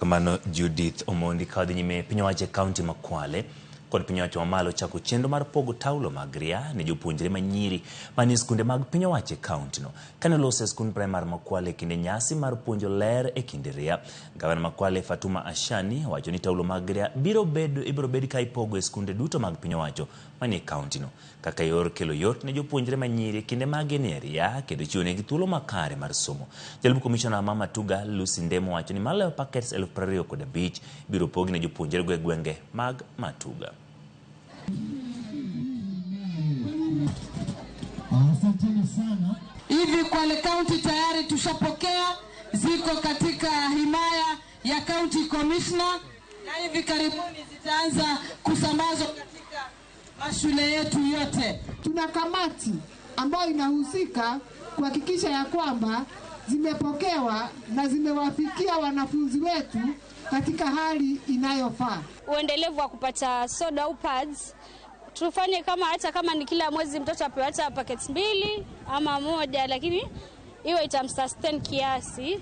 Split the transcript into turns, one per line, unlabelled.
Kamano Judith Omondi. Ka wadhi nyime, piny owacho e kaunti ma Kwale kod piny owacho mamalo chako chenro mar pogo taulo mag ria ne jopuonjre manyiri manie skunde mag piny owacho e kauntino. Kane oloso e skund primar ma Kwale e kinde nyasi mar puonjo ler e kinde ria, gavana ma Kwale Fatuma Ashani owacho ni taulo mag ria biro bedo ibiro bed ka ipogo e skunde duto mag piny owacho manie kauntino kaka yor kelo yot ne jopuonjre manyiri e kinde ma gin e ria kendo chiwo negi thuolo makare mar somo. Jalup komishona ma Matuga Lucy Ndemo wacho ni maloyo packets 25,000 biro pogi ne jopuonjrego e gwenge mag Matuga.
Asanteni sana.
Hivi Kwale County tayari tushapokea, ziko katika himaya ya County Commissioner na hivi karibuni zitaanza kusambazwa katika mashule yetu yote.
Tuna kamati ambayo inahusika kuhakikisha ya kwamba zimepokewa na zimewafikia wanafunzi wetu katika hali inayofaa.
Uendelevu wa kupata soda au pads tufanye kama hata kama ni kila mwezi mtoto apewe hata paketi 2 ama 1, lakini iwe itamsustain kiasi.